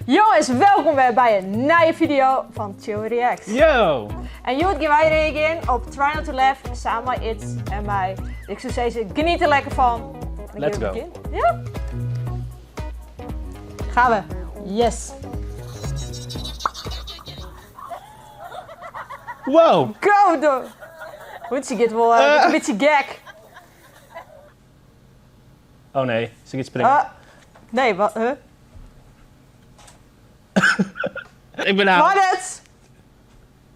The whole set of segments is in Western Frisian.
Jongens, welkom wer by in nije video fan Chill Reacts. Yo! En hjoed gean wy reagearjen op Try Not To Laugh samen mei Ids en my. Ik soe sizze, geniet der lekker fan. En dan Let's gean we go. beginnen. Ja? Gaan we. Yes. Wow! Go do! Hoetsje giet wol in bytsje gek. Oh nee, se giet springen. Nee, wat? Huh? Ik bin out. Wat het?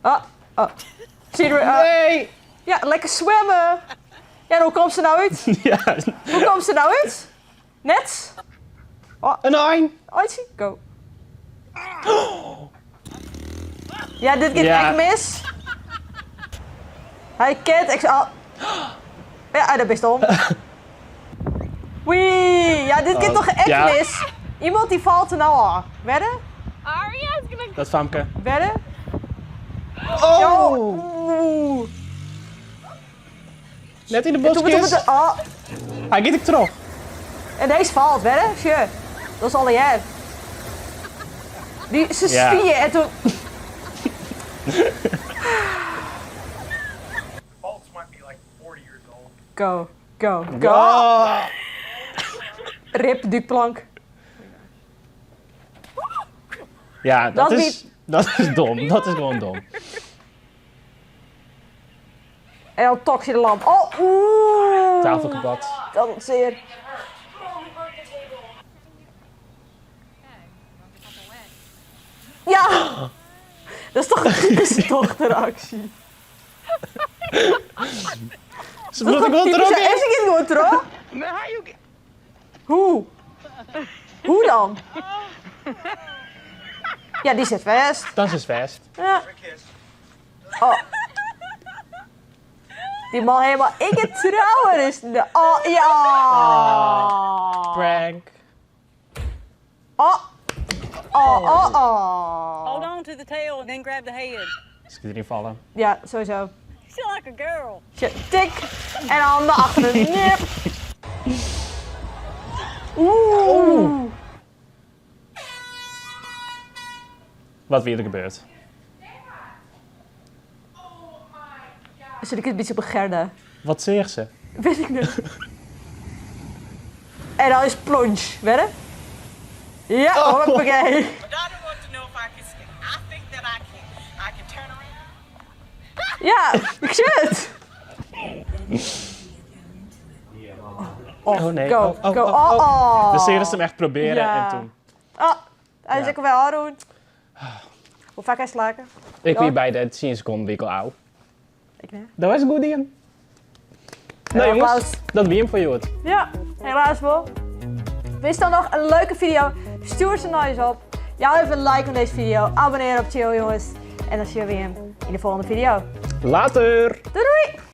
Oh, oh. Zie je er, Nee! Ja, lekker zwemmen. Ja, en hoe komt ze nou uit? Ja. Hoe komt ze nou uit? Net? Oh. In ein! Oitsie, go. Ja, dit giet Ja. echt mis. Hy kent ik al. Ja, dat bist om. Wee, ja, dit giet Oh, toch echt ja. mis. Iemand die valt er nou al. Wedden? Aria's gonna Dat famke. Wedden? Oh! Oeh. Net yn de Doe, doe, doe, boskjes. doe. Oh. Hy giet ek troch. En deze valt, wedden? Sure. Dat is al jij. Die, ze Ja. spieën en toen... Faults might be like 40 years old. Go, go, go. Oh. Rip, dukplank. Ja, dat, Dat is, dat is dom. Dat is gewoon dom. En dan tok je de lamp. Oh, oeh. Tafel kapot. Dat doet zeer. Ja! Dat is toch een typische dochteractie. Ze bedoelt ik wil er ook Typische- in. Is ik het gewoon terug? Hoe? Hoe dan? Ja, die zit vast. Dat is vast. Ja. Oh. Die man helemaal, ik het trouwen is. De, oh, ja. Prank. Oh. Oh, oh, oh. Hold on to the tail and then grab the head. Ze kunt erin vallen. Ja, sowieso. She's like a girl. Shit, tik. En handen achter de nip. Oeh. Wat wie er gebeurt. Zit ik een beetje op een Gerda? Wat zegt ze? Weet ik niet. En dan is plunge, wedden? Ja, Oh. hoppakee. My daughter wants to know if I can skate. I think that I can. I can turn around. Ja, ik zit. Oh, Oh nee. Go, Oh, oh, go. oh, oh. Oh, oh. De serie is hem echt proberen Ja. en toen. Oh, hij is Ja. ook wel Haroon. Hoe vaak hij slaken? Ik wie bij de 10 seconden wikkel ouw. Ik niet. Dat was goed, Ian. Nou jongens, applaus. dat wie hem voor je. Ja, helaas wel. Wist dan nog een leuke video? Stuur ze nou eens op. Jou even een like op deze video. Abonneer op Chill jongens. En dan zien we hem in de volgende video. Later! Doei doei!